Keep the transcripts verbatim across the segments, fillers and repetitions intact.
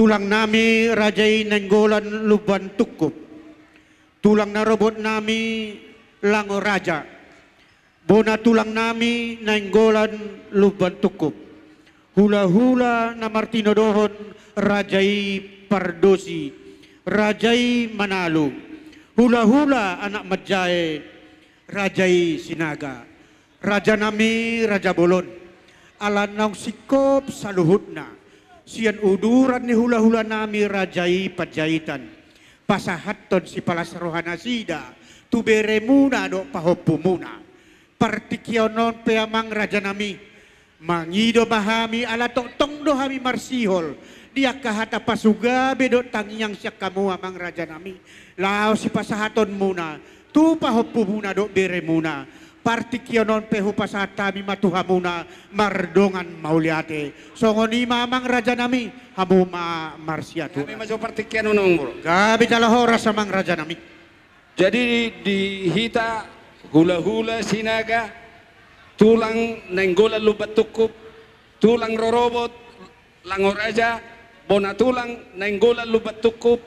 Tulang nami Raja i Nainggolan Lumban Tungkup. Tulang na robot nami Lango Raja. Bona tulang nami Nainggolan Lumban Tungkup. Hulahula na martinodohon Raja i Pardosi, Raja i Manalu. Hulahula anak manjae Raja i Sinaga. Raja nami, raja bolon. Ala naung singkop saluhutna sian uduran ni hulahula nami Raja i Panjaitan, pasahathon sipalas roha nasida tu beremuna dohot pahompumuna. Partingkian on pe amang raja nami, mangido ma hami ala tongtong do hami marsihol di angka hata pasugabe dohot tangiang sian hamu amang raja nami, laos sipasahatonmuna tu pahompumuna dohot beremuna. Partingkian on pe hupasahat hami ma tu hamuna mardongan mauliate. Songon i ma amang raja nami, hamu ma marsiatur. Hami ma jo partingkian on, Amang Boru. Gabe jala horas amang raja nami. Jadi di hita hulahula Sinaga, tulang Nainggolan Lumban Tungkup, tulang rorobot Lango Raja, bona tulang Nainggolan Lumban Tungkup,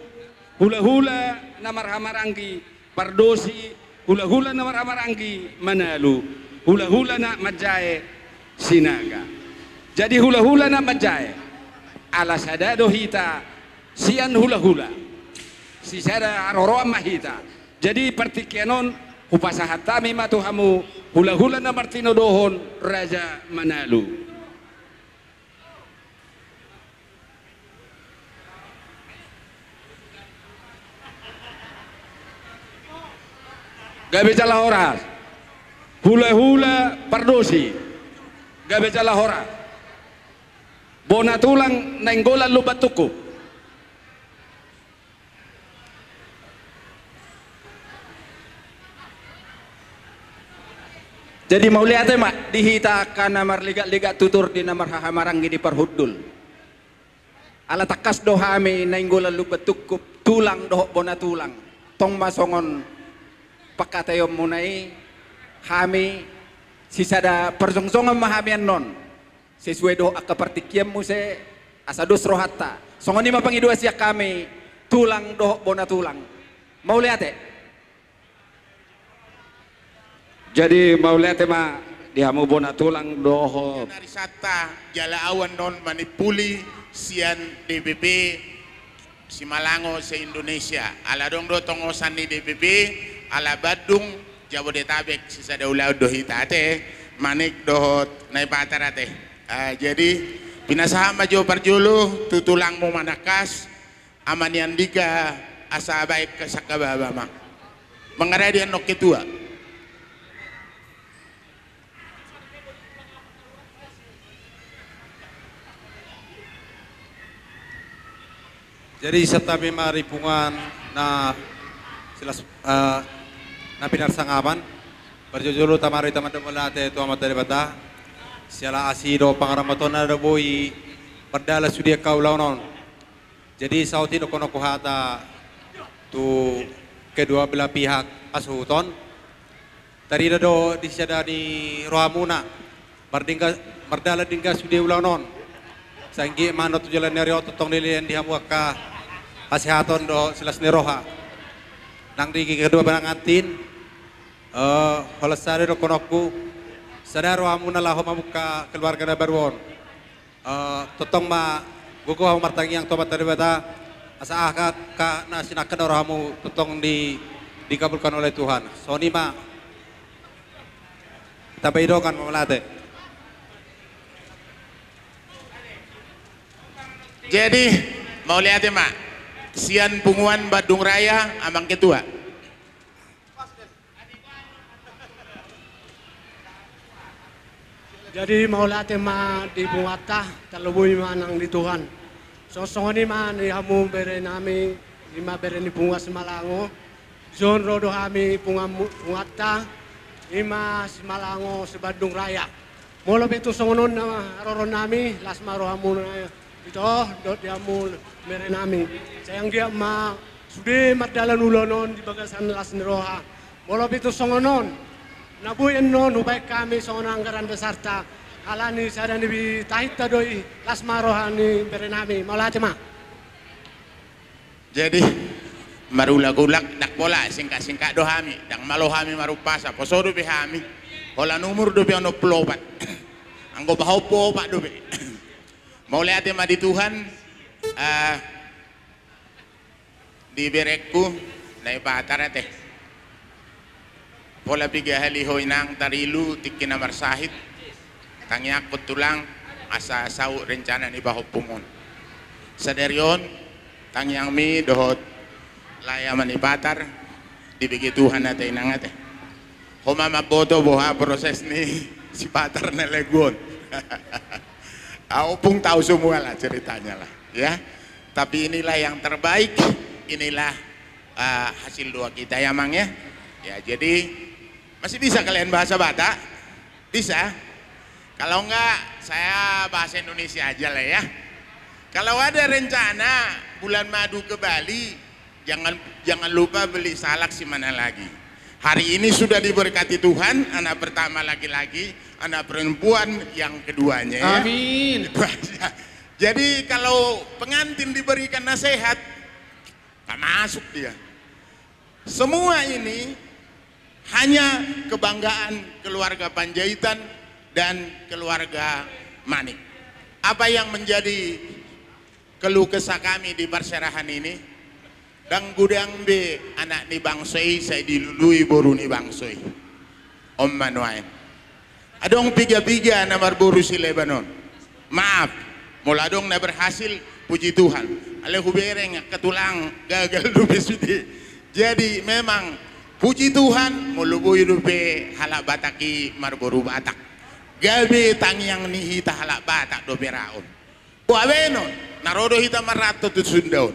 hulahula na marhahamaranggi Pardosi, hulahula na marhahamaranggi Manalu, hulahula na manjae Sinaga. Jadi hulahula na manjae, ala sada do hita sian hulahula, sisada haroroan ma hita. Jadi partingkian on hupasahat hami ma tu hamu hulahula na martinodohon Raja Manalu. Gabe jala horas. Hulahula Pardosi. Gabe jala horas. Bona tulang Nainggolan Lumban Tungkup. Jadi mauliate ma di hita angka na marligat-ligat tutur di na marhahamaranggi di parhundul. Ala tangkas do hami Nainggolan Lumban Tungkup, tulang dohot bona tulang. Tong ma songon pangkataionmuna i, hami sisada parjongjongan ma hami annon. Sesuai dohot angka partingkian muse, asa dos rohanta. Songon i ma pangidoan sian hami, tulang dohot bona tulang. Mauliate. Jadi mauliate ma di hamu bona tulang dohot. Ari Sabtu jala au annon manimpuli sian D P P Simalango se-Indonesia. Ala adong do tongosan ni D P P, ala Bandung, Jabodetabek, sisada ulaon do hita ate, Manik dohot Naipatar ate. Ah, jadi pinasahat ma jo parjolo tu tulangmu manangkas, Ama ni Andika, asa baen hamu sangkababa ma. Mangaradi annon ketua. Jadi santabi ma di punguan na silas, eh, na pinarsangapan. Parjolo-jolo tamari tamanda mauliate tu Amanta Debata siala asi dohot pangaramotonna do boi mardalan sude angka ulaon on. Jadi saut i dohononku hata tu kedua belah pihak hasuhuton. Tarida do di sada ni rohamuna mardingga, mardalan dingga sude ulaon on. Sai anggiat ma annon tu joloan ni ari on tongtong dilehon di hamu angka hasehaton dohot silas ni roha. Nang di kedua pengantin, eh, holan sada dohononku, sada rohamuna laho mamungka keluarga na baru on. Eh, tongtong ma gogo hamu martangiang tu Amanta Debata asa angka na sinangkap ni rohamu tongtong di, dikabulkan oleh Tuhan. Songon i ma. Tambai dongan ma mauliate. Jadi mauliate ma sian punguan Bandung Raya, Amang Ketua. Jadi mauliate ma di punguanta, tarlumobi ma nang di Tuhan. Songon i ma di hamu bere nami, i ma bere ni punguan Simalango. Dison ro do hami punguan, punguanta, i ma Simalango se-Bandung Raya. Molo pe tung songon on na haroro nami, las ma rohamuna ito dohot di hamu bere nami. Sai anggiat ma sude mardalan ulaon on di bagasan las ni roha. Molo pe tung songon on na boi annon hubaen hami songon anggaran dasarta, ala ni sada ni tahinta do i, las ma roha ni bere nami. Mauliate ma. Jadi, marulak-ulak, ndang pola singkat-singkat do hami, ndang malo hami marumpasa, poso dope hami. Holan umur dope onom pulu opat. Anggo pahompu opat dope. Mauliate ma di Tuhan, eh, di berengku, Naipatar ate. Pola piga hali ho inang tarilu tingki na marsahit, tangiangkon tulang, asa saut rencana ni pahompum on. Sadari on, tangiangmi dohot lae ama ni Patar, dibege Tuhan ate inang ate. Ho ma mamboto boha proses ni si Patar na lagu on. Ah, ompung tahu semua lah ceritanya lah, ya. Tapi inilah yang terbaik, inilah, eh, hasil doa kita ya, Mang, ya. Ya, jadi masih bisa kalian bahasa Batak? Bisa? Kalau enggak, saya bahasa Indonesia aja lah ya. Kalau ada rencana bulan madu ke Bali, jangan, jangan lupa beli salak si mana lagi. Hari ini sudah diberkati Tuhan, anak pertama laki-laki, anak perempuan yang keduanya, ya. Amin. Itu aja. Jadi kalau pengantin diberikan nasihat, tak masuk dia. Semua ini hanya kebanggaan keluarga Panjaitan dan keluarga Manik. Apa yang menjadi keluh kesah kami di parserahan ini, ndang godang be anak ni bangso i sai dilului boru ni bangso i. On ma nuaeng. Adong piga-piga na marboru sileban on. Maaf, molo adong na berhasil, puji Tuhan. Alai hubereng angka tulang gagal dope sude. Jadi memang puji Tuhan, molo boi dope halak Batak i marboru Batak. Gabe tangiang ni hita halak Batak dope ra on. Boha baenon, na ro do hita marranto tu Sunda on.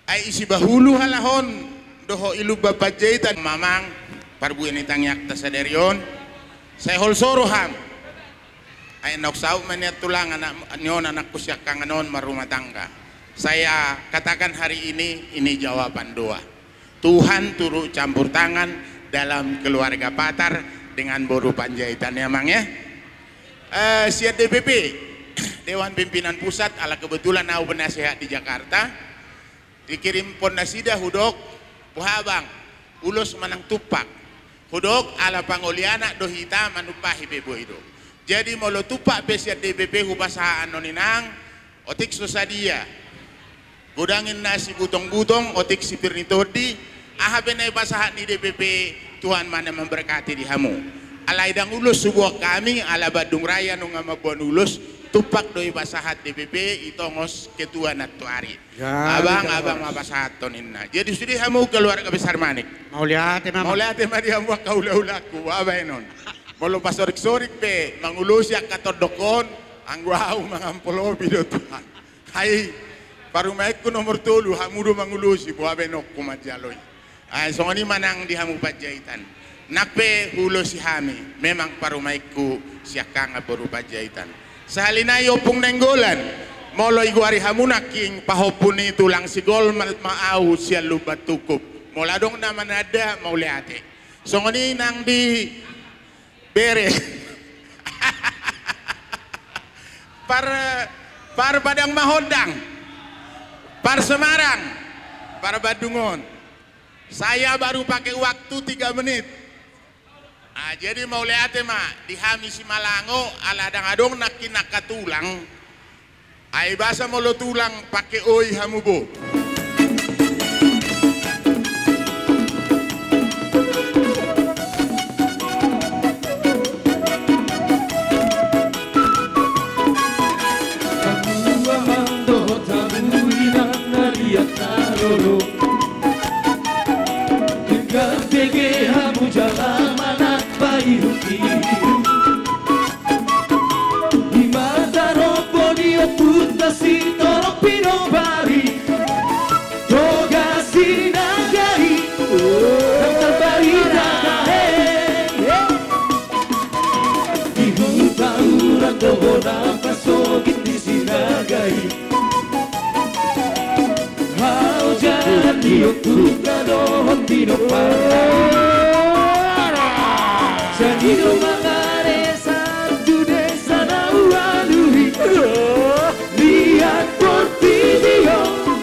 Ai i Sibahulu halak on, dohot i Lumban Panjaitan, Amang, parbue ni tangiangta sadari on, sai holso roham. Ai naung saut ma nian tulang anak ni on, anakku siangkangan on marrumah tangga. Saya katakan hari ini, ini jawaban doa. Tuhan turut campur tangan dalam keluarga Patar dengan boru Panjaitan ya, Mang, ya. Eh, sian D P P, Dewan Pimpinan Pusat, ala kebetulan au penasehat di Jakarta, dikirimkon nasida hudok, boha Bang, ulos manang tumpak. Hudok ala pangoli anak do hita, manumpahi pe boi do. Jadi molo tumpak pe sian D P P hupasahat on inang, otik so sadia. Godang ninna si Butong-butong, otik si Pir ni Tondi, aha pe na ipasahat ni D P P, Tuhan ma na memberkati di hamu. Alai ndang ulos huboan hami, ala Bandung Raya nunga mamboan ulos, tumpak do ipasahat D P P, i tongos ketua nantoari. Ya, abang, ya, abang, bos. Abang ma pasahathon ninna. Jadi sude hamu keluarga besar Manik. Mauliate ma. Mauliate ma di hamu angka hula-hulaku, boha baenon. Molo pasorik-sorik pe mangulosi angka tondok on, anggo au mangampolopi do Tuhan. Ai parumaenku nomor tolu, hamu do mangulosi, boha baenonku manjalo i. Ai songon i ma nang di hamu Panjaitan. Nang pe huulosi hami, memang parumaenku siangkangan boru Panjaitan. Sahali nai Ompung Nainggolan, molo igoari hamu nangkin pahompu ni tulang Sigol ma, ma au sian Lumban Tungkup. Molo adong na mananda, mauliate. Songon i nang di bere. Par, par Padang Mahondang, par Semarang, par Bandung on. Saya baru pakai waktu tiga menit. Ah, jadi mauliate ma di hami Simalango, ala ndang adong nangkin angka tulang. Ai basa molo tulang pake oi hamu bo. Denggan bege hamu jala manat paihut-ihut. Di mata rombo ni ompunta Sitorop Pinompari, Toga Sinaga i, nang tarbarita tahe. Di huta Uran do hona pasogit ni Sinaga i. Hau jalan di ompunta dohot Pinompari. Jadi do mangaresan tu desa na ualu i. Liat portibi on,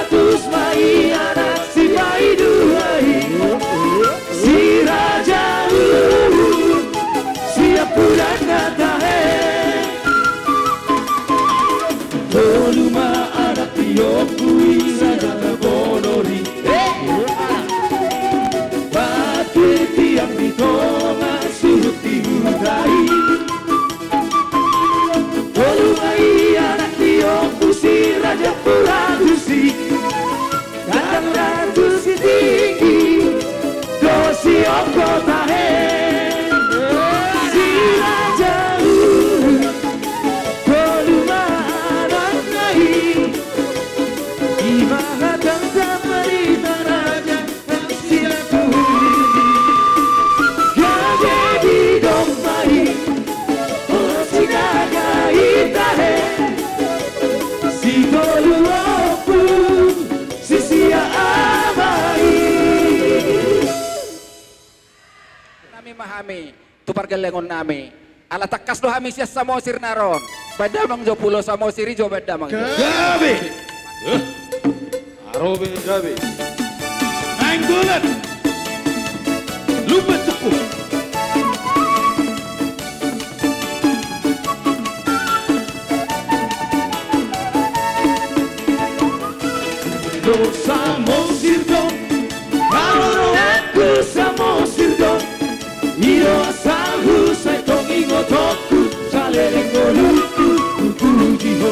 Tus ma i anak sipaidua i, si Raja Uhum, siampudan na tahe. Tolu ma anak ni ompu i, Raja Bonor i. Batu tiang di tonga, suhut di huta i. Tolu ma i anak ni ompu, si Raja Purbatus i, Raja Purbatus Sitinggi, dohot si Ongko Tahe. Si Raja Uhum, tolu ma anakna i, i ma hatangkap barita raja. Gabe di domba i, o Sinaga i tahe, si tolu ompu, si sia ama i. Nami ma hami. Tu pargellengon nami. Ala tangkas do hami sian Samosir na ro on. Baen damang jo, Pulo Samosir i jo, baen damang jo. Gabe. Eh. Aro be gabe. Nainggolan. Lumban jukku. Lo Samosir do. Aro rohangku Samosir do. I do asalhu, sai tong ingotongku, saleleng ngolungku hupuji ho.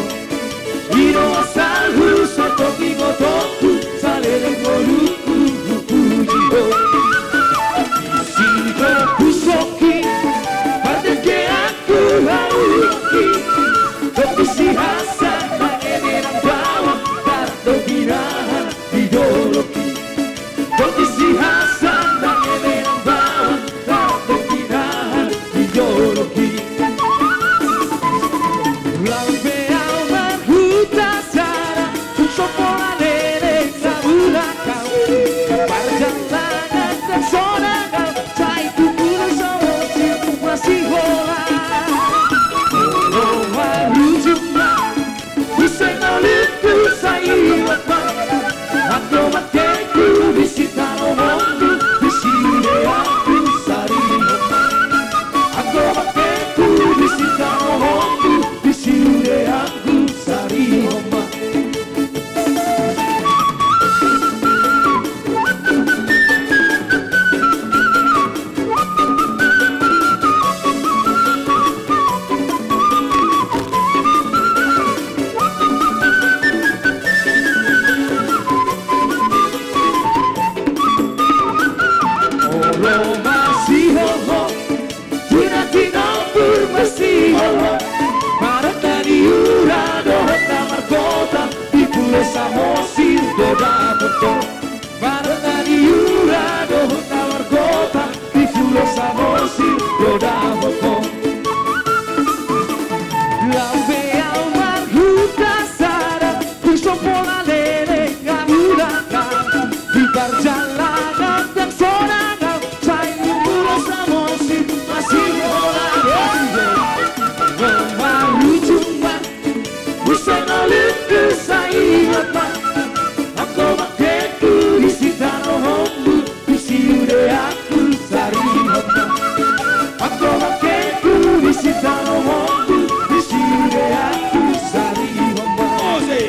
I do asalhu, sai tong ingotongku, saleleng ngolungku hupuji ho. Disi do husongki, pardengkeanku, haluaonki. Dong disi hasan, nang eme nang bawang, darat do binahan di dolok i. Dong disi hasan, nang eme nang bawang, darat do binahan di dolok i. Laho be au marhuta sada, tung so pola leleng na mulak au. Parjalanan ndang sonang au, sai tu Pulo Samosir masihola. Olo marujung ma, ise na lingku sai iwat ma. Anggo mangkeku disi tano mondu, disi udeangku sari homa. Anggo mangkeku disi tano mondu, disi udeangku sari homa. Olo masihoho, tu na tinombur masihoho. Maranggi ni ura dohot na margota, di Pulo Samosir do dapothon. Maranggi ni ura dohot na margota, di Pulo Samosir do dapothon. Laho be au marhuta sada, tung so pola leleng na mulak au. Di parjalanan ndang sonang au, sai tu Pulo Samosir masihola. Olo marujung ma, ise na lingku sai iwat ma. Anggo mangkeku disi tano mondu, disi udeangku sari homa. Anggo mangkeku disi tano mondu, disi udeangku sari homa. Ose.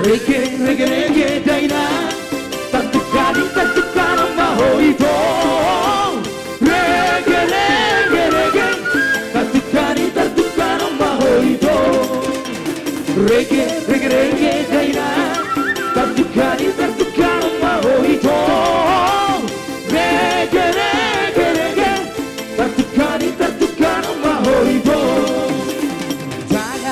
Rege, rege, rege, dainang. Tartukani, tartukani ma ho ito. Rege, rege, rege. Tartukani, tartukani ma ho ito. Rege, rege, rege, dainang. Tartukani, tartukani ma ho ito. Rege, rege, rege. Tartukani, tartukani ma ho ito. Jangan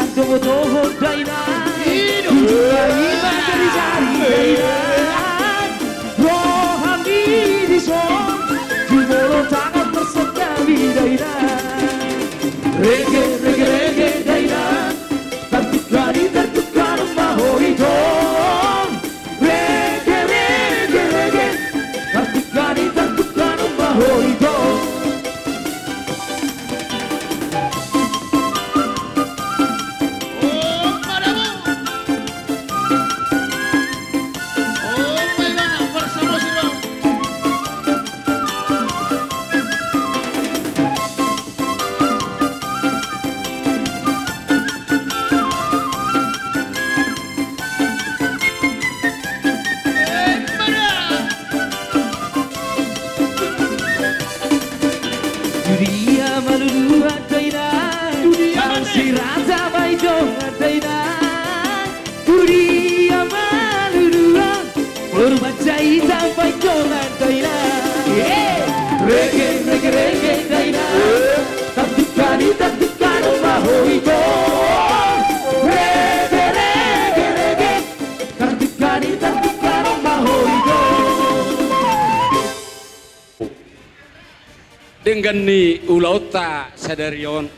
Denggan ni ulaonta sadari on,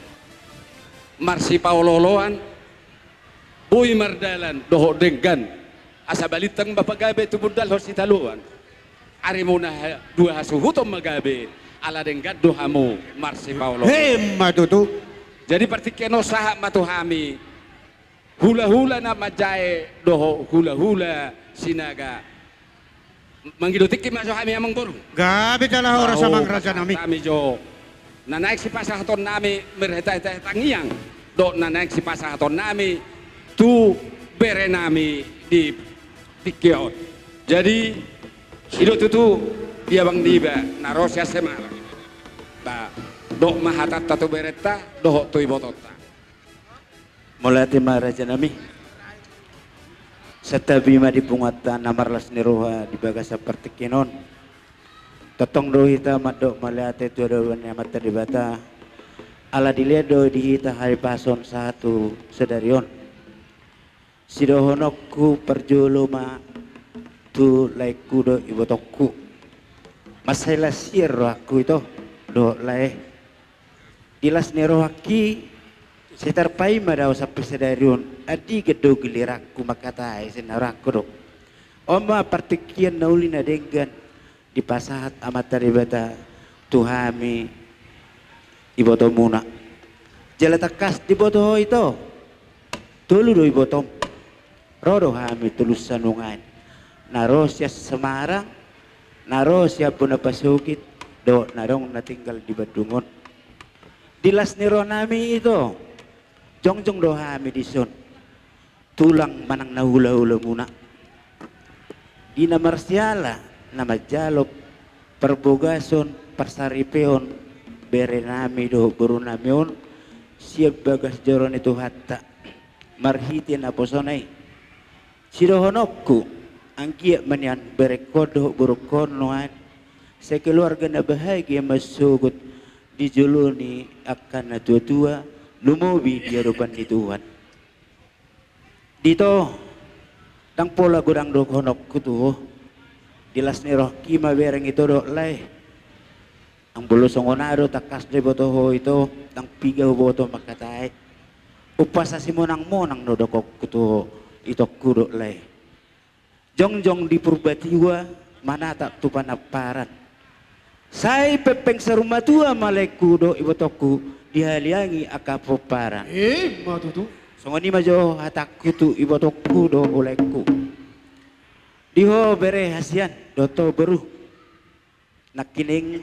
marsipaolooloan, boi mardalan dohot denggan. Asa balintang ma pagabe tumundalhon sitadoan. Arimuna ha-, dua hasuhuton ma gabe, ala denggan do hamu marsipaolooloan. Emma tutu. Jadi partingkian on sahat ma tu hami hulahula na manjae dohot hulahula Sinaga. Mangido tingki ma jo hami, amang boru. Gabe jala horas, amang raja nami. Hami jo na naeng sipasahaton nami marhitehite tangiang dohot na naeng sipasahaton nami tu bere nami di tingki on. Jadi i do tutu di abang niba na ro sian Semarang. Ba, dok ma hatanta tu berenta dohot tu ibotonta. Mauliate ma, raja nami. Santabi ma di punguanta na marlas ni roha di bagasan partingkian on. Tongtong do hita mandok mauliate tu adopan ni Amanta Debata, ala dilehon do di hita hahipason sahat tu sadari on. Sidohononku parjolo ma tu laengku dohot ibotongku. Mansai las hian rohangku ito dohot lae. Di las ni rohangki, sai tarpaima do au sampe sadari on, andigan do giliranku mangkatai, sian rohangku do. On ma partingkian na uli na denggan dipasahat Amanta Debata tu hami ibotomuna. Jala tangkas diboto ho ito, tolu do ibotom. Ro do hami tolu saonari, na ro sian Semarang, na ro sian bona pasogit, dohot na adong na tinggal di Bandung on. Di las ni roha nami ito, jongjong do hami dison, tulang manang na hulahulamuna. Di na marsiala na manjalo parbogason parsaripeon bere nami dohot boru nami on sian bagas joro ni Tuhanta marhite naposona i. Sidohononku, anggiat ma nian berengkon dohot borungkon nuaeng sai keluarga na bahagia mansogot di jolo ni angka na tuatua, lumobi di adopan ni Tuhan. Dito, ndang pola godang dohononku tu ho. Di las ni rohangki ma bereng ito dohot lae. Nang molo songon i do tangkas do diboto ho ito, ndang piga huboto mangkatai. Umpasa simonangmonang do dohononku tu ho, itongku dohot lae. Jongjong di Purbatua manatap tu Panamparan. Sai pempeng saur matua ma laengku dohot ibotongku dihaliangi angka pomparan. Emma tutu. Songon i ma jo hatangku tu ibotongku dohot laengku. Di ho bere hasian dohot ho boru. Nangkining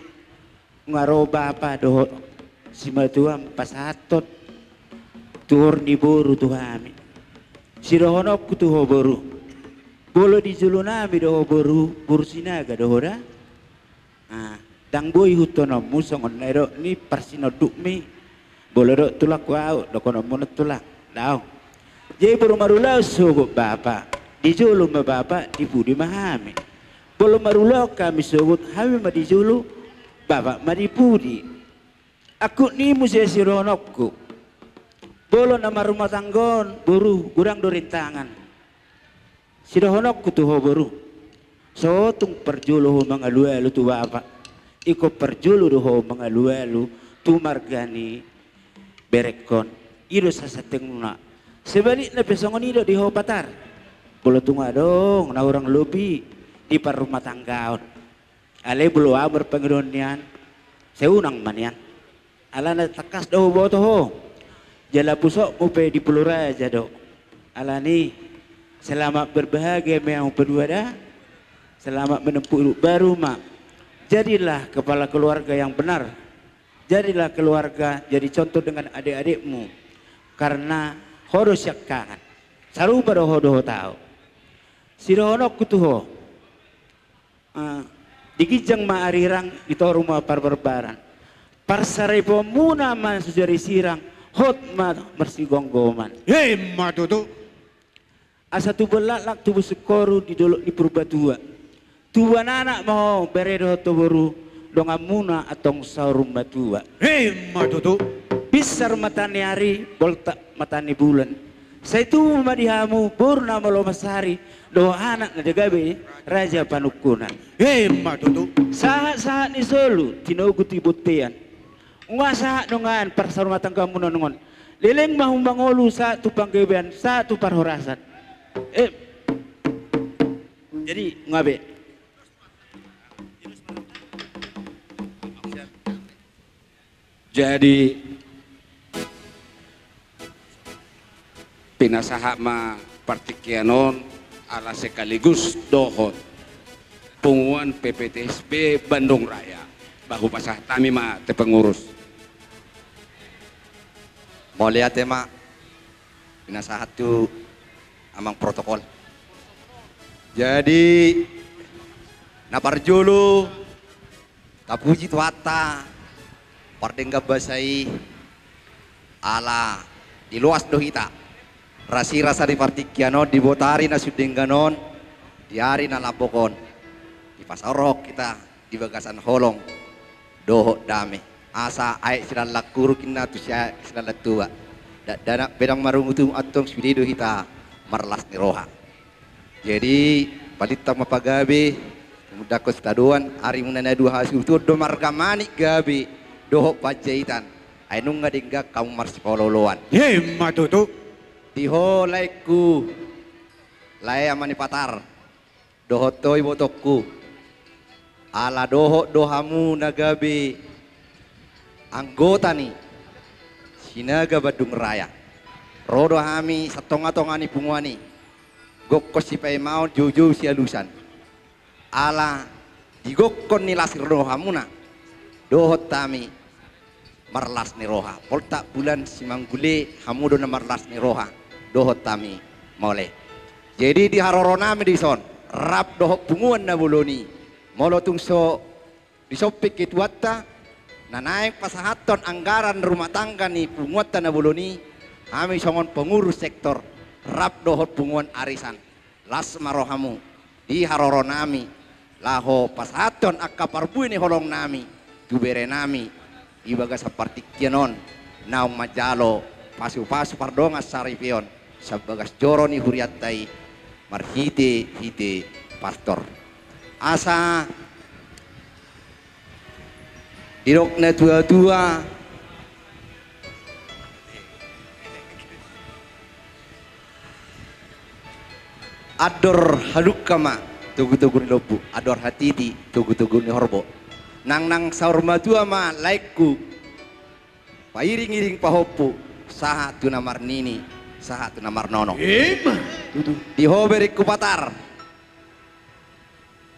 nunga ro bapa dohot simatua pasahathon tuhor ni boru tu hami. Sidohononku tu ho boru. Molo di jolo nami do ho boru, boru Sinaga do ho da. Ah, ndang boi hutononmu songon na nidok ni parsinondukmi. Molo didok tulangku ahu, dohononmu non tulang. Daong. Jadi boru marulaon sogot bapa, di jolo ma bapa, di pudi ma hami. Molo marulaon hami sogot, hami ma di jolo, bapa ma di pudi. Angkup ni muse sidohononku. Molo na marrumah tangga on, boru, godang do rintangan. Sidohononku tu ho boru. So tung parjolo ho mangalualu tu bapa. Ingkon parjolo do ho mangalualu tu marga ni berengkon. I do sasahatna. Sebalikna pe songon i do di ho patar. Molo tung adong na hurang lobi di parrumahtanggaon. Alai molo ahu marpangidoan nian, sai unang ma nian. Alana tangkas do huboto ho. Jala pusokmu pe di Pulau Raja do. Alani, selamat berbahagia ma hamu berdua da. Selamat menempuh hidup baru ma. Jadilah kepala keluarga yang benar. Jadilah keluarga, jadi contoh dengan adik-adikmu. Karena ho do siangkangan. Sarupa do ho dohot ahu. Sidohononku tu ho. Ah, di ginjang ma arirang, di toru ma parbarbaran. Parsaripeonmuna ma so jadi sirang, hot ma marsigomgoman. Emma tutu. Asa tubuan laklak tubu singkoru di dolok ni Purbatua. Tubuan anak ma ho bere dohot ho boru, donganmuna antong saur matua. Emma tutu. Pinsar mata ni ari, boltak mata ni bulan. Sai tubu ma di hamu boru na malo mansari, dohot anak na gabe raja panungkunan. Emma tutu. Sahat-sahat ni solu tinogu tu bontean. Nunga sahat dongan parsarumatanggaonmuna on. Leleng ma tu mangolu, sahat tu panggabean, sahat tu parhorasan. Eh. Jadi nunga be. Jadi pinasahat ma partingkian on ala sekaligus dohot punguan P P T S B Bandung Raya. Ba hupasahat hami ma tu pengurus. Mauliate ma. Pinasahat tu amang protokol. Jadi na parjolo, tapuji Tuhanta pardenggan basa i, ala diloas do hita rasirasa di partingkian on, di botari na sun denggan on, di ari na lambok on, dipasaorhon hita di bagasan holong dohot dame. Asa aek silallang huruk inna tu siaek silallang tuba. Dakdanak be ndang marungutungut, antong sude do hita marlas ni roha. Jadi palintang ma pagabe, mundangkon sitadoan, arimuna na dua hasuhuton do marga Manik Gabe dohot Panjaitan. Ai nunga denggan hamu marsipaolooloan. Emma tutu. Di ho laengku, lae ama ni Patar, dohot ho ibotongku, ala dohot do hamu na gabe anggota ni Sinaga Bandung Raya. Ro do hami sian tongatonga ni punguan i, gokkon sipaimaon, joujou sialusan. Ala digokkon ni las ni rohamuna dohot hami marlas ni roha. Poltak bulan simanggule, hamu do na marlas ni roha dohot hami, mauliate. Jadi di haroronami dison, rap dohot punguan na bolon i, molo tung so disompit ke Tuhanta na naeng pasahathon anggaran rumah tangga ni punguanta na bolon i, hami songon pengurus sektor rap dohot punguan arisan, las ma rohamu di haroronami, laho pasahathon angka parbue ni holongnami tu berenami di bagasan partingkian on, naung manjalo pasupasu pardongan saripeon sian bagas joro ni hurianta i, marhitehite pastor. Asa didok natuatua, andor hadungka ma togutogu ni lombu, andor hatiti togutogu ni horbo. Nangnang saur matua ma laengku, pairingiring pahompu, sahat tu na marnini, sahat tu na marnono. Emma tutu. Di ho berengku Patar,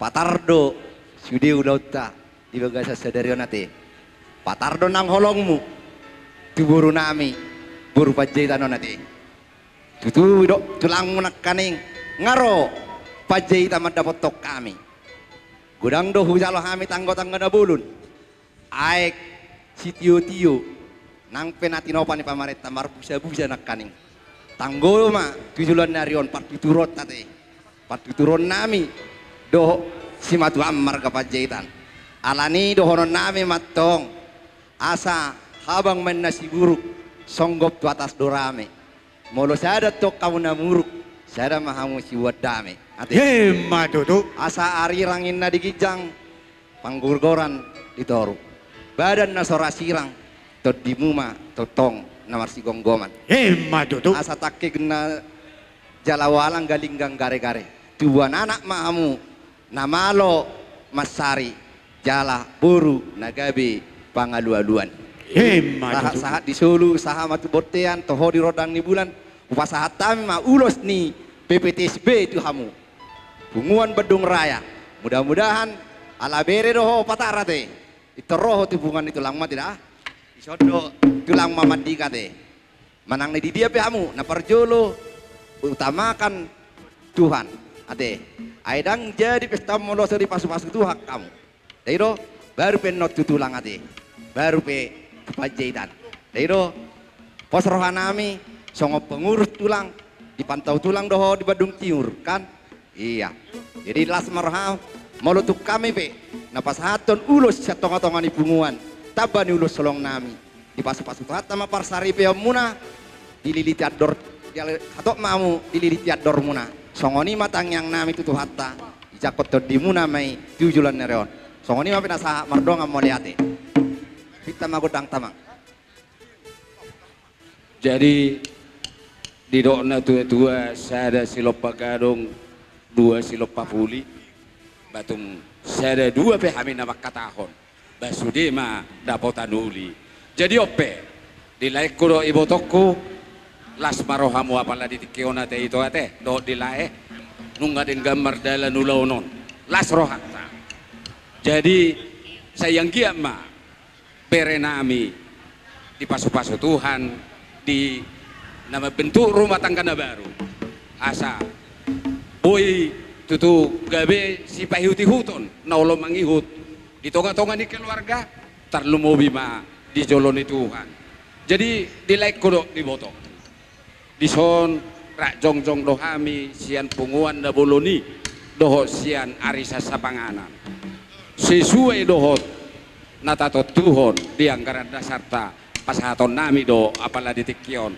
Patar do sude ulaonta di bagasan sadari on ate. Patar do nang holongmu tu borunami, boru Panjaitan on ate. Tutu didok tulangmu nangkaning, nga ro Panjaitan mandapothon hami. Godang do hujalo hami tanggotanggo na bolon, aek sitiotio, nang pe na tinopa ni pamarenta marbusabusa nangkaning. Tanggo ma tu joloan ni ari on partuturonta ate, partuturonnami dohot simatuam marga Panjaitan. Alani i dohononnami ma antong, asa habang ma inna siburuk, songgop tu atas do rame. Molo sada antong hamu na muruk, sada ma hamu siboan dame ate. Emma tutu. Asa arirang inna di ginjang, panggorgoran di toru. Badan na so ra sirang, tondimu ma tongtong na marsigomgoman. Emma tutu. Asa tangke na jala walang, galinggang garegare, tubuan anak ma hamu na malo mansari, jala boru na gabe pangalualuan. Emma tutu. Sahatsahat di solu, sahat ma tu bontean, toho di rondang ni bulan, hupasahat hami ma ulos ni P P T S B tu hamu, punguan Bandung Raya. Mudah-mudahan ala bere do ho Patar ate, pintor ro ho tu punguan ni tulangmu ate da. Dison do tulang ma mandika ate. Manang na di dia pe hamu, na parjolo utamakan Tuhan ate. Ai ndang jadi pesta molo so dipasupasu Tuhan hamu. Dai do, baru pe annon tu tulang ate, baru pe tu Panjaitan. Dai do, pos rohanami songon pengurus tulang, dipantau tulang do ho di Bandung Timur kan. Ia, jadi las ma roha, molo tung hami pe na pasahathon ulos sian tongatonga ni punguan, tamba ni ulos holongnami, dipasupasu Tuhanta ma parsaripeonmuna, dililiti andor, dial-, hatop ma hamu dililiti andormuna. Songon i ma tangiangnami tu Tuhanta, dijangkon tondimuna ma i tu joloan ni ari on. Songon i ma pinasahat, mardongan mauliate. Pinta ma gondang tamang. Jadi, didok na tua-tua, sada silompa gadong, dua silompa puli, ba tung sada dua pe hami na mangkatahon, ba sude ma dapotan uli. Jadi on pe, di laengku dohot ibotongku, las ma rohamu apala di tingki on ate ito ate, dohot di lae, nunga denggan mardalan ulaon on, las rohanta. Jadi, sai anggiat ma bere nami dipasu-pasu Tuhan di na mambentuk rumah tangga na baru. Asa boi tutu gabe sipaihut-ihuton na olo mangihut di tonga-tonga ni keluarga, tarlumobi ma di jolo ni Tuhan. Jadi, di laengku dohot di ibotongku, dison rap jongjong do hami sian punguan na bolon i dohot sian arisan sapanganan. Sesuai dohot na tatontuhon di anggaran dasarta, pasahaton nami do apala di tingki on.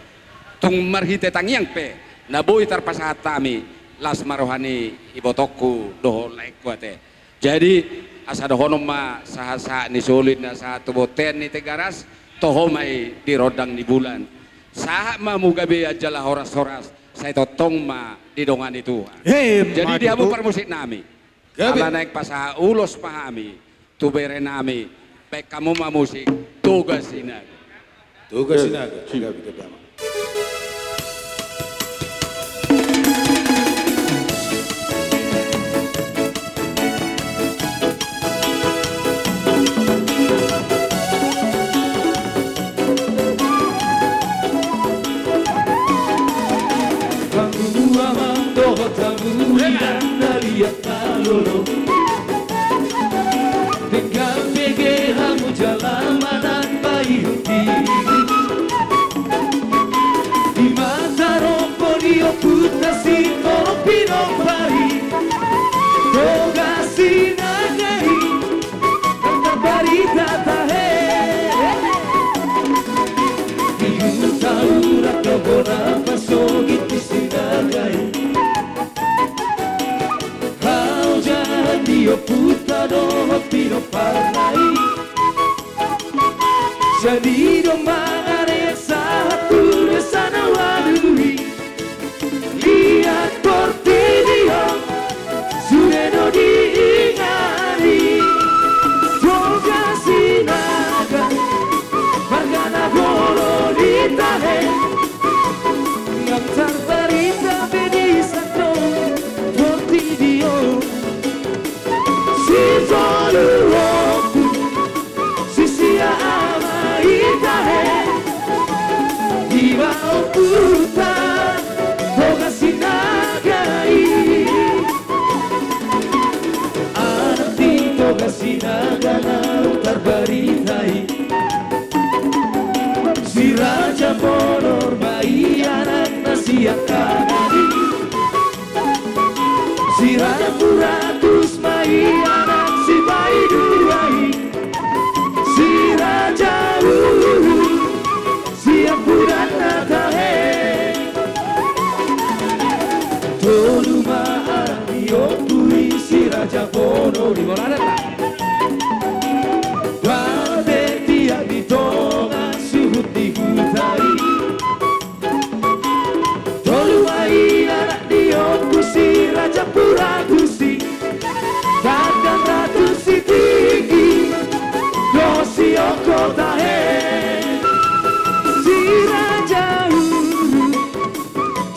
Tung marhite tangiang pe na boi tarpasahat hami, las ma roha ni ibotongku dohot laengku ate. Jadi, asa dohonon ma sahat-sahat ni soli na sahat tu bontean ni Tigaras, toho ma i di rondang ni bulan. Sahat ma hamu gabean jala horas-horas, sai tongtong ma didongani Tuhan. Emma tutu. Jadi, di hamu parmusik nami, gabe, ala naeng pasahat ulos ma hami tu bere nami, baen hamu ma musik Toga Sinaga. Toga Sinaga. Gabe, gabe, amang. Hamu amang dohot hamu inang na liat na lolo, denggan bege hamu jala manang paihut-ihut. Ima tarombo ni ompunta Sitoron pinompar i, Toga Sinaga i, nang tarbarita tahe. Di huta urat do bona pasogit ni Sinaga i. Haojahan ni ompunta dohot pinomparna i. Jadi domma na sahat tu desa na ualu i. Liat portibi on, sude do diingani. Toga Sinaga, marga na bolon i tahe. Nang tarbarita be di sandok portibi on. Sitolu ompu, sisia ama i tahe. Ima ompunta Toga Sinaga i. Anak ni Toga Sinaga naung tarbarita i. Si Raja Bonor ma i anakna siangkangan i. Si Raja Puratus ma i anak sipaidua i. Si Raja Uhu siampudanna tahe. Tolu ma anak ni ompu i, si Raja Bonor i. Bate tiap di tonga suhut ni huta i. Tolu ma i anak ni ompu, si Raja Puratus i, Tandang Ratu Sitinggi, dohot si Ongko tahe. Si Raja Uhu,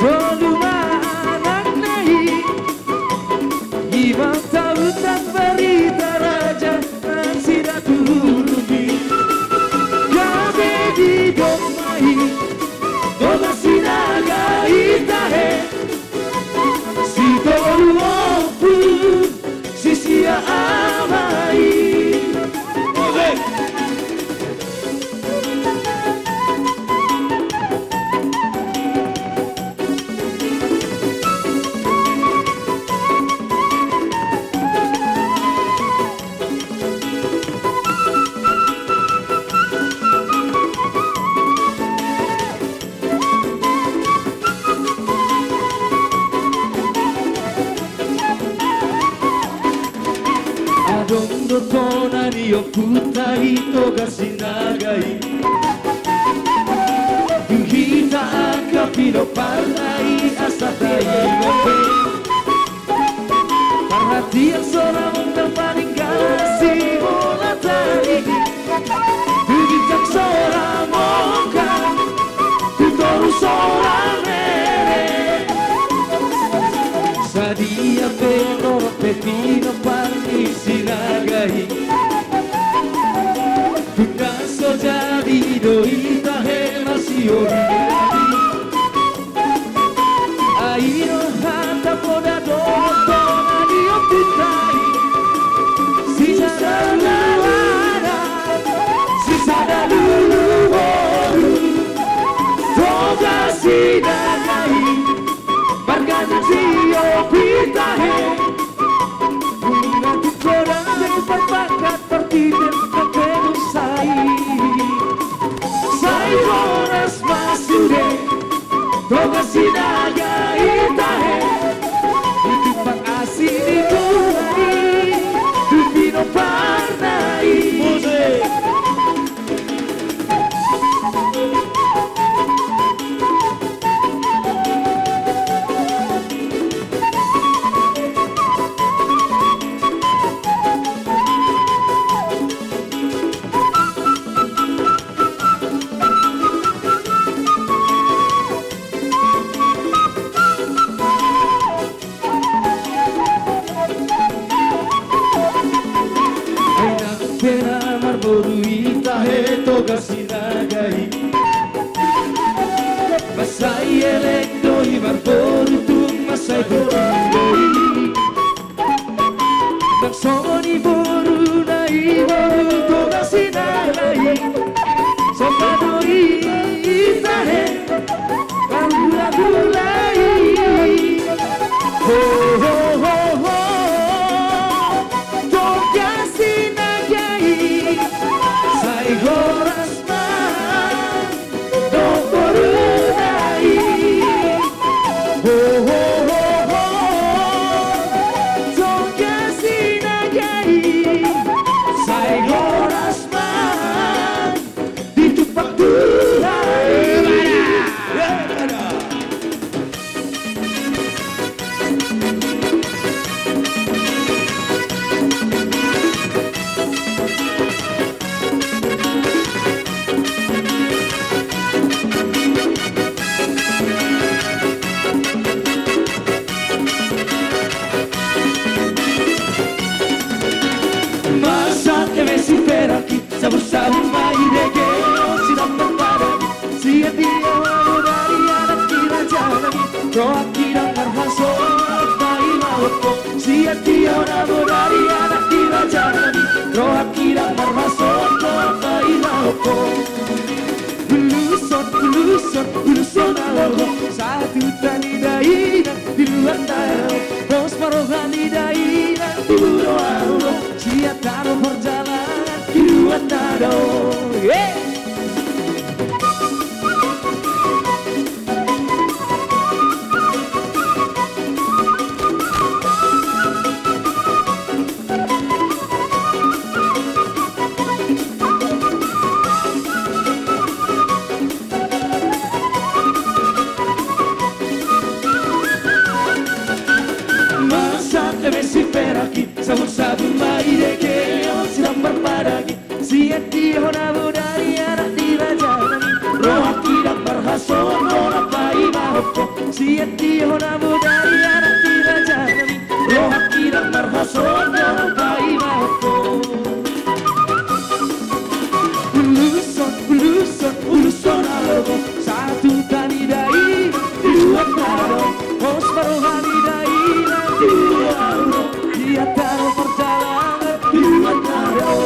tolu ma anakna i. Ima tahuthon barita raja nang si Datu Uhu i. Gabe didok ma i, Toga Sinaga i tahe. Sitolu ompu, sisia ama i. Oke. Adong do tona ni ompunta i Toga Sinaga. Domparna i asa taingot be. Parhatian sora monggal paninggala si bola tari. Tu ginjang sora monggal, tu toru sora mere. Sadia pe torop pe pinompar ni Sinaga i. Tung na so jadi do i tahe masiori. Ai do hata poda do tonga ni ompunta i. Sisada lululana, sisada luluboru. Toga Sinaga i, marga ni ompunta i. Unang tu godang, unang tu parpangkat, partite, partite sai. Sai horas ma sude, Toga Sinaga i tahe. Ditumpak asi ni Tuhan i, tu pinomparna i. Musik. Ai nang pe na marboru i tahe Toga Sinaga i. Mansai elek do i marboru, tung mansai boru do i. Nang songon i boruna i boru Toga Sinaga i. Songon i tahe pargulagula i. Ho, ho, ho, ho. Toga Sinaga i. Sai horas ma dohot boruna i. Ho, ho, ho, ho. Toga Sinaga i. Sai horas ma ditumpak Tuhan i. Masa eme si perak i, sabur-sabur ma i dege, sidang marpadang. Sian dia ho na bodari anak ni raja nami, rohangki ndang marhasohotan, paima ho. Sian dia ho na bodari anak ni raja nami, rohangki ndang marhasohotan, rohangki ndang marhasohotan, paima ho. Ulos on, ulos on, ulos on na lolo, sahat tu huta ni dainang di luar na dao. Pos ma roha ni dainang, tu huta ni dainang. Sian tano pardalanan di luar na dao. Yeay! Masa eme si perak i, sabur-sabur ma i dege, sidang marpadang i. Sian dia ho na bodari anak ni raja nami, rohangki ndang marhasohotan, paima ho. Sian dia ho na bodari anak ni raja nami, rohangki ndang marhasohotan, paima ho. Ulos on, ulos on, ulos on na lolo, sahat tu huta ni dainang di luar na dao. Pos ma roha ni dainang, tu huta ni dainang. Sian tano pardalanan di luar na dao.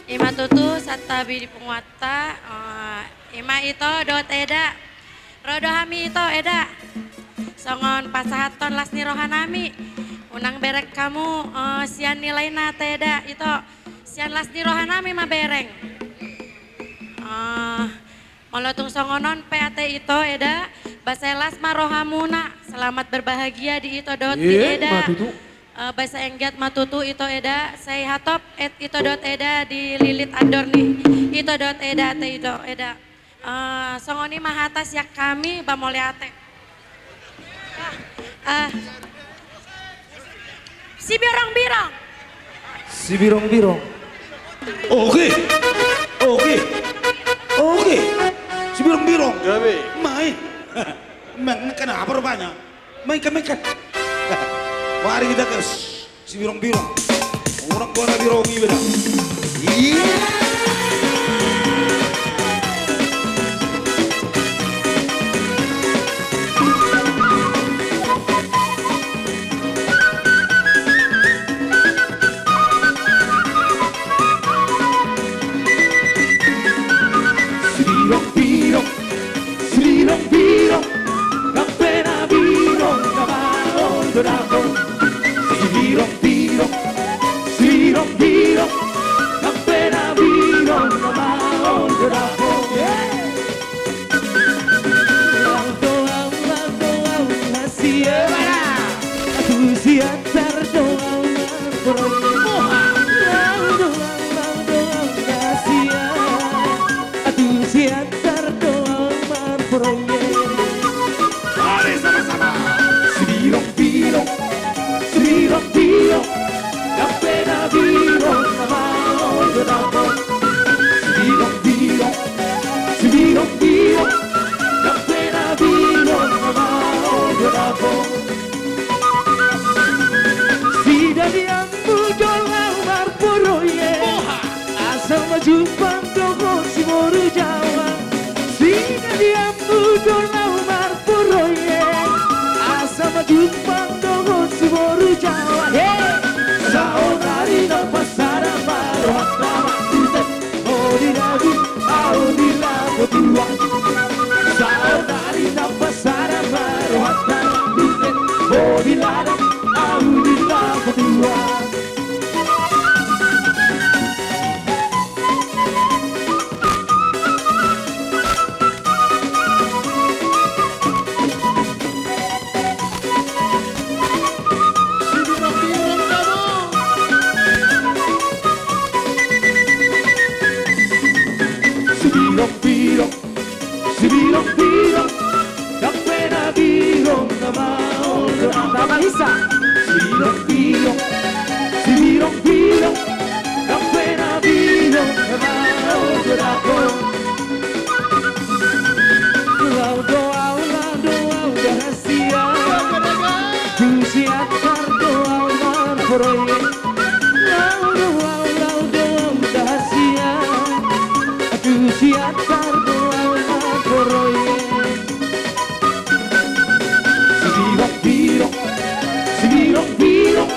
Ima tutu santabi di punguanta, eh, ima ito dohot eda. Ro do hami ito eda. Songon pasahathon las ni roha nami. Unang bereng hamu, eh, sian nilaina ate eda ito. Sian las ni roha nami ma bereng. Ah, molo tung songon on pe ate ito eda, ba sai las ma rohamuna, selamat berbahagia di ito dohot di eda. Ima tutu. Eh, ba sai anggiat ma tutu ito eda, sai hatop et ito dohot eda di lilit andor ni ito dohot eda ate ito eda. Eh, songon i ma hata sian hami, ba mauliate. Eh, Sibirong-birong. Sibirong-birong. Oke. Oke. Oke. Sibirong-birong. Gabe. Main. Main, kenapa rupanya? Main ke, main ke. Mari kita ke Sibirong-birong. Orang gua rabi robi beda. Iya. Sibirong-birong. Sibirong-birong, nang pe na birong, na maol do dapot. Sibirong-birong, sibirong-birong, nang pe na birong, na maol do dapot. Laho do au, laho do au, na sian. Atu sian tar do au, na poro. Laho do au, laho do au, na sian. Atu sian tar do au marproyek. Mari sama-sama. Sibirong-birong, sibirong-birong, nang pe na birong, na maol do dapot. Sibirong-birong, sibirong-birong, nang pe na birong, na maol do dapot. Sidalian mudol au marproyek. Oha. Asal ma jumpang dohot si boru Jawa. Sidalian mudol au marproyek. Asal ma jumpang dohot si boru Jawa. He. Saonari na pasada ma rohanta ma ute. Ho di lagu, au di lagu tua. Saonari na pasada ma rohanta ma ute. Ho di lagu, au di lagu tua. Sibirong-birong, sibirong-birong, nang pe na birong, na maol do dapot. Sibirong-birong, sibirong-birong, nang pe na birong, na maol do dapot. Laho do au, laho do au, da sian. Tu sian tar do au marproyek. Laho do au, laho do au, da sian. Tu sian tar do au marproyek. Sibirong-birong, sibirong-birong,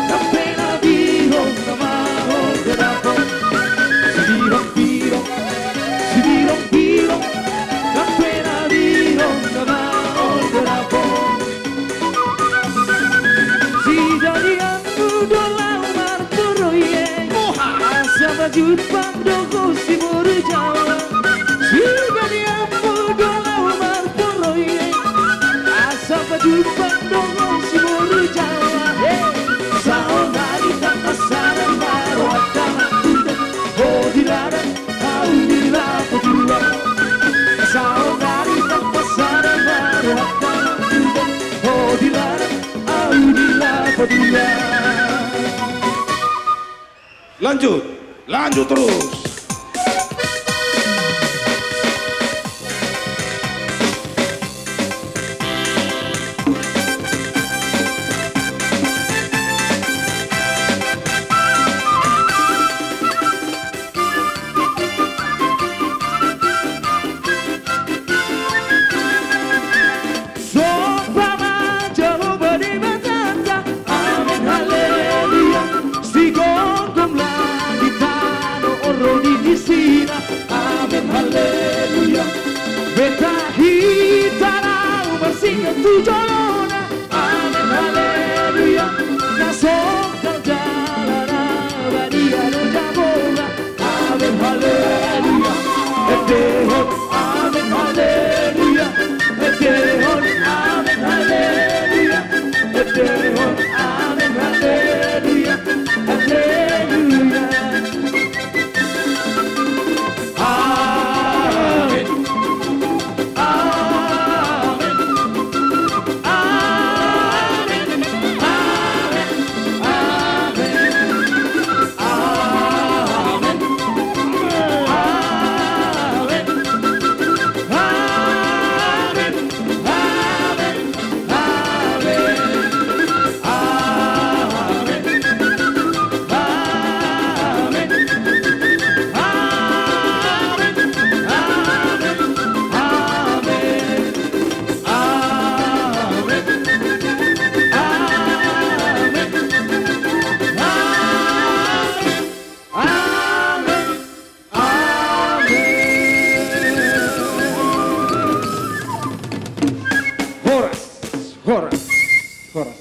nang pe na birong, na maol do dapot. Sibirong-birong, sibirong-birong, nang pe na birong, na maol do dapot. Sidalian mudol au marproyek. Oha. Asa ma jumpang dohot si boru Jawa. Sidalian mudol au marproyek. Asa ma jumpang dohot si boru Jawa. He. Saonari na pasada ma rohanta ma ute. Ho di ladang, au di lapo tua. Saonari na pasada ma rohanta ma ute. Ho di ladang, au di lapo tua. Lanjut, lanjut terus. Somba ma Jahowa Debatanta, amen haleluya. Sigomgom langit tano on ro di isina, amen haleluya. Beta hita laho marsingkat tu jolona, amen haleluya. Na songkal jala na badia do Jahowa, amen haleluya. Endehon amen, haleluya. Endehon amen, haleluya. Endehon amen, haleluya. Haleluya. Amen. Amen. Amen. Amen. Amen. Amen. Horas, horas, horas.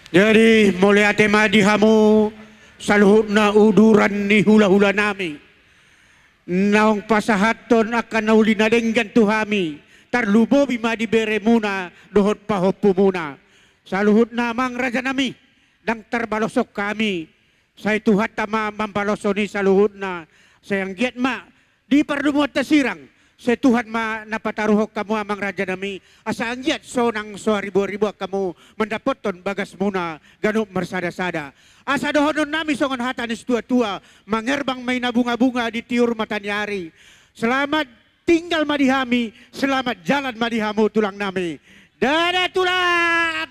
Jadi, mauliate ma di hamu saluhutna uduran ni hula-hula nami. Naung pasahathon angka na uli na denggan tu hami, tarlumobi ma di beremuna dohot pahompumuna. Saluhutna amang raja nami, ndang tarbalashon hami, sai Tuhanta ma mambalashon i saluhutna. Sai anggiat ma di pardomuanta sirang, sai Tuhan ma na pataruhon hamu amang raja nami, asa anggiat sonang so haribu-haribuan hamu mandapothon bagasmuna ganup marsada-sada. Asa dohonon nami songon hata ni situa-tua, mangerbang ma i na bunga-bunga di tiur mata ni ari. Selamat tinggal ma di hami, selamat jalan ma di hamu tulang nami. Dadah tulang.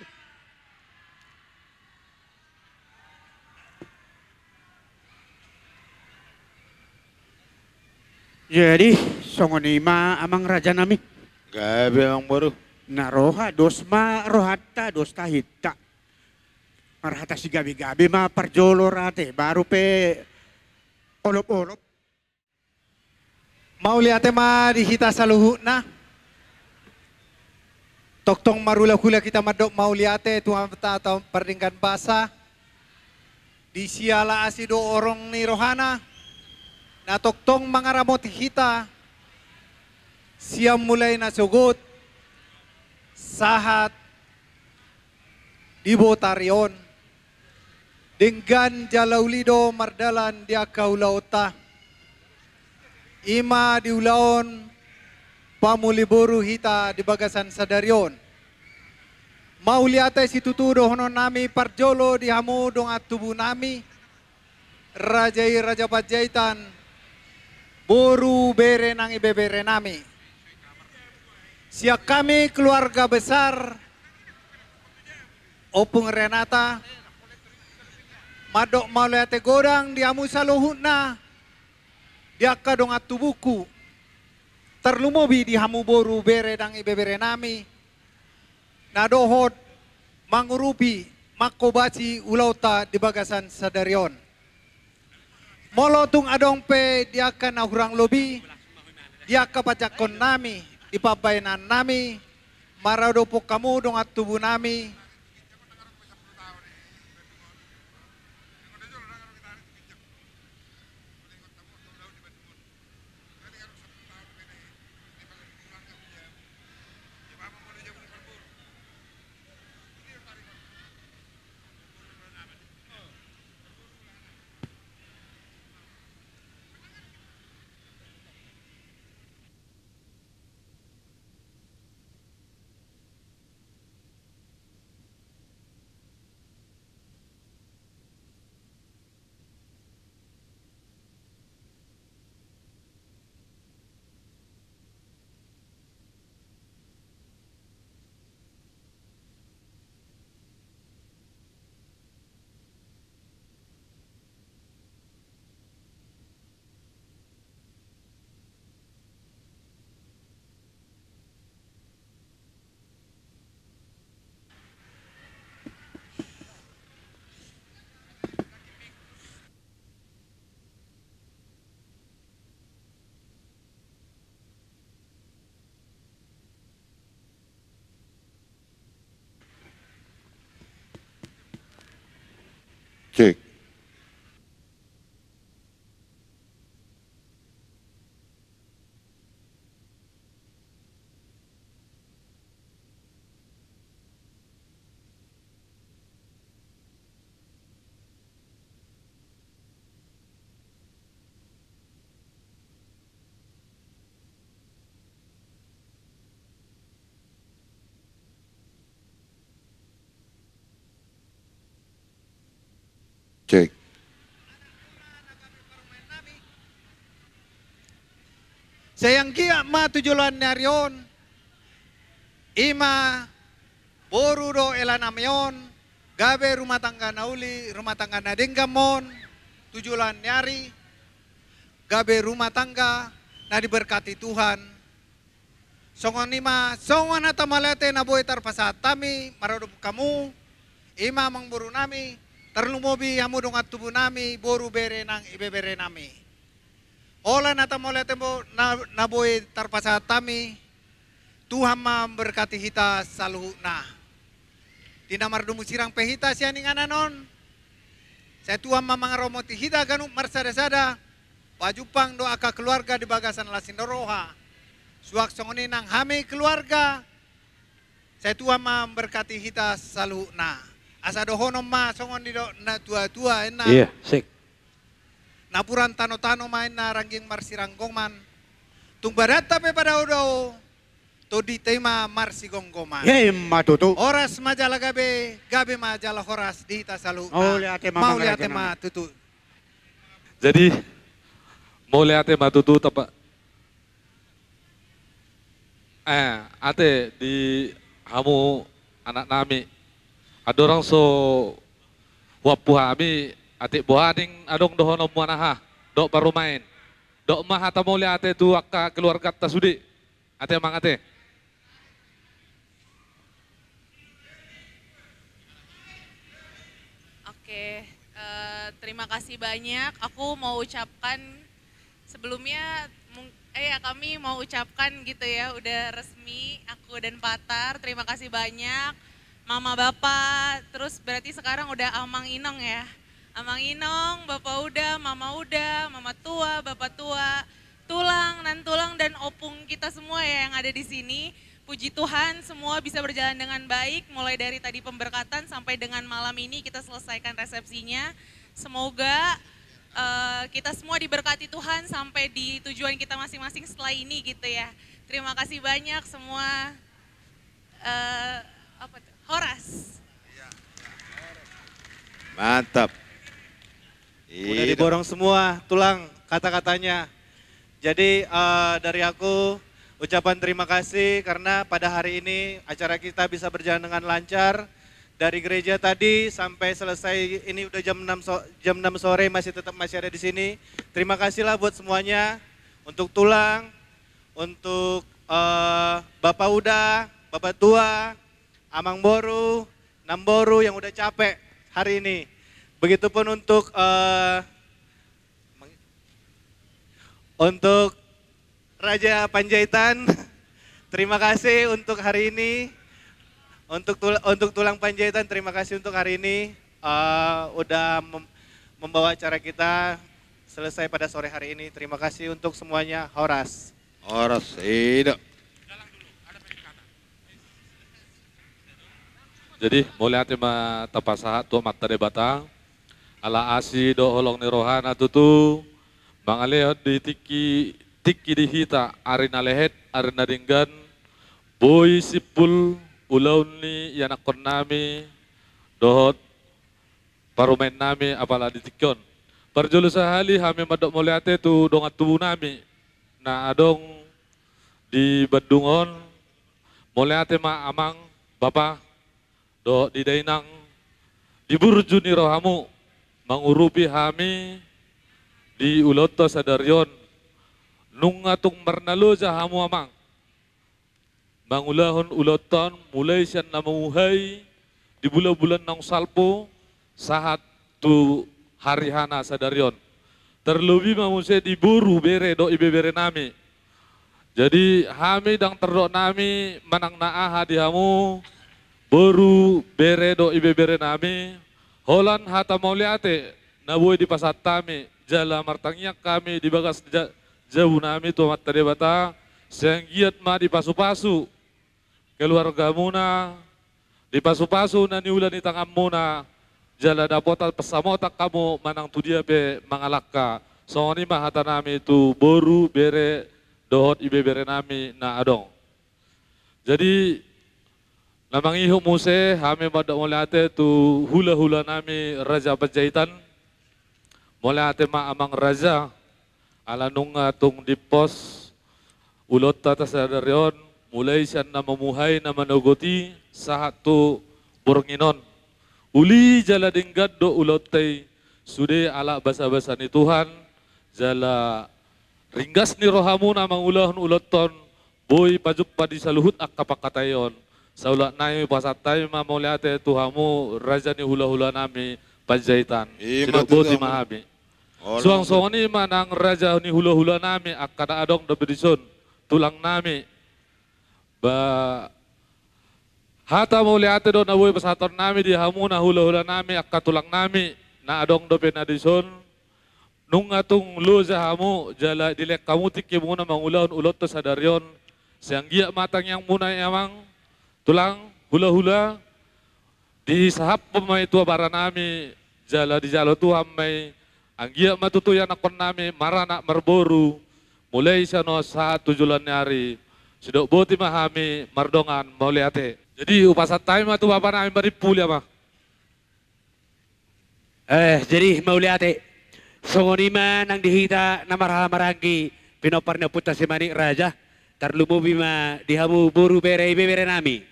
Jadi, songon i ma amang raja nami. Gabe amang boru. Na roha, dos ma rohanta, dos tahinta. Marhata sigabe-gabe ma parjolo rate, baru pe olop-olop. Mauliate ma di hita saluhutna. Tongtong marhula-hula hita mandok mauliate tu Amanta Pardenggan Basa. Di siala asi dohot horong ni rohana, na tongtong mangaramoti hita sian mulai na sogot sahat di botari on. Denggan jala uli do mardalan di angka ulaonta. I ma di ulaon pamuli boru hita di bagasan sadari on. Mauliate situtu dohonon nami parjolo di hamu dongan tubu nami, raja i Raja Panjaitan, boru bere nang ibebere nami. Sian hami keluarga besar Ompung Renata, mandok mauliate godang di hamu saluhutna, di angka dongan tubungku, tarlumobi di hamu boru bere nang ibebere nami, na dohot mangurupi, manghobasi ulaonta di bagasan sadari on. Molo tung adong pe di angka na hurang lobi, di angka panjangkon nami, di pambahenan nami, maradophon hamu dongan tubu nami. Cek. Sai anggiat ma tu joloan ni ari on, i ma boru dohot hela nami on, gabe rumah tangga na uli, rumah tangga na denggan ma on, tu joloan ni ari, gabe rumah tangga na diberkati Tuhan. Songon i ma, songon hata mauliate na boi tarpasahat hami maradophon hamu, i ma amangboru nami, tarlumobi hamu dongan tubu nami, boru bere nang ibebere nami. Holan hata mauliate bo-, na, na boi tarpasahat hami, Tuhan ma memberkati hita saluhutna. Di na mardomu sirang pe hita sian inganan on, sai Tuhan ma mangaromoti hita ganup marsada-sada, pajumpang dohot angka keluarga di bagasan las ni roha. Suang songon i nang hami keluarga, sai Tuhan ma memberkati hita saluhutna. Asa dohonon ma songon nidok na tua-tua, ninna. Iya, sik. Napuran tano-tano ma ninna rangging marsiranggoman. Tung badanta pe padao-dao, tondinta i ma marsigomgoman. Emma tutu. Horas ma jala gabe, gabe ma jala horas di hita saluhutna. Mauliate ma, mauliate ma tutu. Jadi, mauliate ma tutu tapa. Eh, ate di hamu anak nami. Andorang so huampu hami, atik boha naeng adong dohononmu, anaha, dohot parumaen. Dok ma hata mauliate tu angka keluarganta sude. Ate, amang, ate. Oke, eh, terima kasih banyak. Aku mau ucapkan sebelumnya, mung-, eh, ya, kami mau ucapkan gitu ya, udah resmi aku dan Patar. Terima kasih banyak, Mama, Bapa, terus berarti sekarang udah Amang Inong ya. Amang Inong, Bapa Uda, Mama Uda, Mama Tua, Bapa Tua, Tulang, Nantulang, dan Opung kita semua ya yang ada di sini. Puji Tuhan, semua bisa berjalan dengan baik, mulai dari tadi pemberkatan sampai dengan malam ini kita selesaikan resepsinya. Semoga, eh, kita semua diberkati Tuhan sampai di tujuan kita masing-masing setelah ini gitu ya. Terima kasih banyak semua. Eh, apa tuh? Horas. Mantap. Udah diborong semua, Tulang, kata-katanya. Jadi, eh, dari aku, ucapan terima kasih karena pada hari ini acara kita bisa berjalan dengan lancar. Dari gereja tadi sampai selesai, ini udah jam enam so-, jam enam sore masih tetap masih ada di sini. Terima kasihlah buat semuanya. Untuk Tulang, untuk, eh, Bapak Uda, Bapak Tua, Amang Boru, Namboru yang udah capek hari ini. Begitupun untuk, eh, untuk Raja Panjaitan, terima kasih untuk hari ini. Untuk tul-, untuk Tulang Panjaitan, terima kasih untuk hari ini, eh, udah mem-, membawa acara kita selesai pada sore hari ini. Terima kasih untuk semuanya. Horas. Horas, ida. Jadi, mauliate ma tapasahat tu Amanta Debata, ala asi dohot holong ni rohana tutu, mangalehon di tingki, tingki di hita, ari na lehet, ari na denggan, boi simpul, ulaon ni ianakkon nami, dohot parumaen nami apala di tingki on. Parjolo sahali hami mandok mauliate tu dongan tubu nami, na adong di Bandung on, mauliate ma amang, bapa, dohot di dainang, di burju ni rohamu, mangurupi hami di ulaonta sadari on, nunga tung marnaloja hamu amang. Mangulahon ulaonta on mulai sian na mamuhai di bulan-bulan naung salpu sahat tu hari hana sadari on. Tarlobi ma muse di boru bere dohot ibebere nami. Jadi hami ndang tardok nami manang na aha di hamu boru bere dohot ibebere nami, holan hata mauliate na boi dipasahat hami, jala martangiang hami di bagas ja-, jabu nami tu Amanta Debata, sai anggiat ma dipasu-pasu keluargamuna, dipasu-pasu na niula ni tanganmuna, jala dapotan pansamotan hamu manang tu dia pe mangalangka. Songon i ma hata nami tu boru, bere, dohot ibebere nami na adong. Jadi, na mangihut muse hami mandok mauliate tu hula-hula nami Raja Panjaitan, Mauliate ma amang raja, ala nunga tung dimpos ulaonta sadari on, mulai sian na mamuhai na manogot i sahat tu borngin on. Uli jala denggan do ulaonta i, sude ala basabasa ni Tuhan, jala ringgas ni rohamuna mangulahon ulaonta on, boi pajumpa di saluhut angka pangkataion. Saulak nami pasahat hami ma mauliate tu hamu raja ni hulahulanami Panjaitan. Ima tutu. Sidok boti ma hami. Suang songon i ma nang raja ni hulahulanami angka na adong dope dison, tulangnami. Ba hata mauliate do na boi pasahatonnami di hamuna hulahulanami angka tulangnami na adong dope na dison. Nunga tung loja hamu jala dilehon hamu tingkimuna mangulahon ulaonta sadari on. Sai anggiat ma tangiangmuna i amang, tulang, hulahula, disahaphon ma i tu abaranami, jala dijalo Tuhan ma i, anggiat ma tutu ianakhonnami maranak marboru, mulai sian on sahat tu joloan ni ari. Sidok boti ma hami mardongan mauliate. Jadi hupasahat hami ma tu bapanami Maripuli, amang. Eh, jadi mauliate. Songon i ma nang di hita na marhahamaranggi, pinompar ni ompunta si Manik Raja, tarlumobi ma di hamu boru, bere, ibeberenami.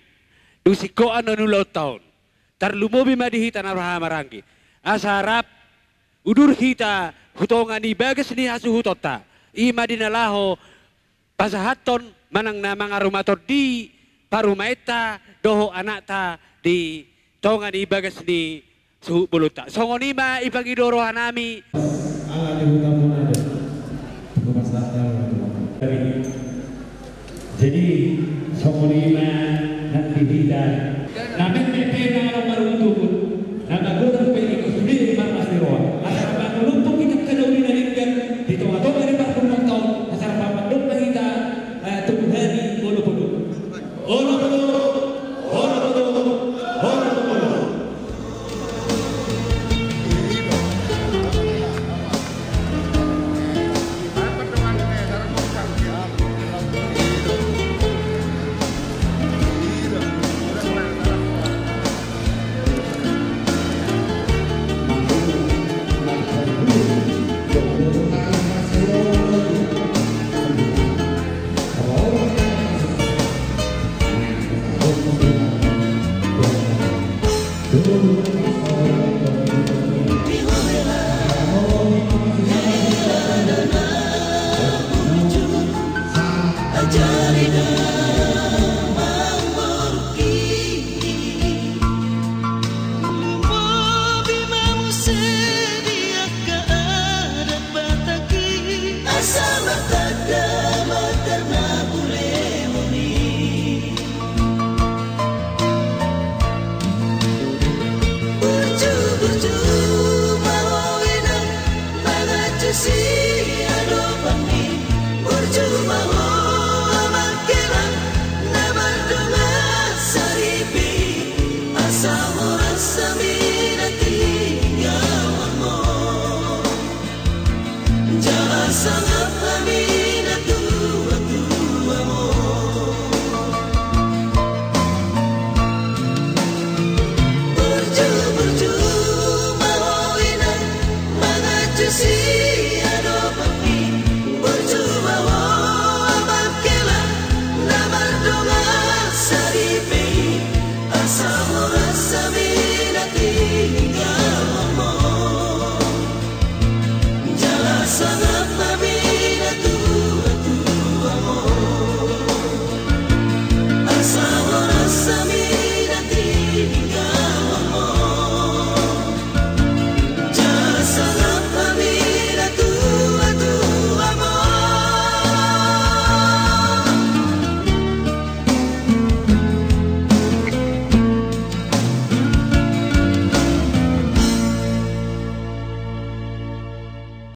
Dung singkop annon ulaonta on, tarlumobi ma di hita na marhahamaranggi. Asa rap udur hita tu tonga ni bagas ni hasuhutonta, i ma di na laho pasahathon manang na mangarumathon di parumaenta dohot anakta di tonga ni bagas ni suhut bolonta. Songon i ma ipangido rohanami. Ala ni huta muna do. Hupasahat hami ma tu. Jadi songon i ma nang di hita. Na metmet pe na adong marungut-ungut, na magodang pe ingkon sude marlas ni roha. Asa mangulahon hita angka na uli na denggan di tonga-tonga ni parpunguanta on, asa rap mandok ma hita, eh, tubu hami, olo, olo. Olo, olo, olo, olo, olo.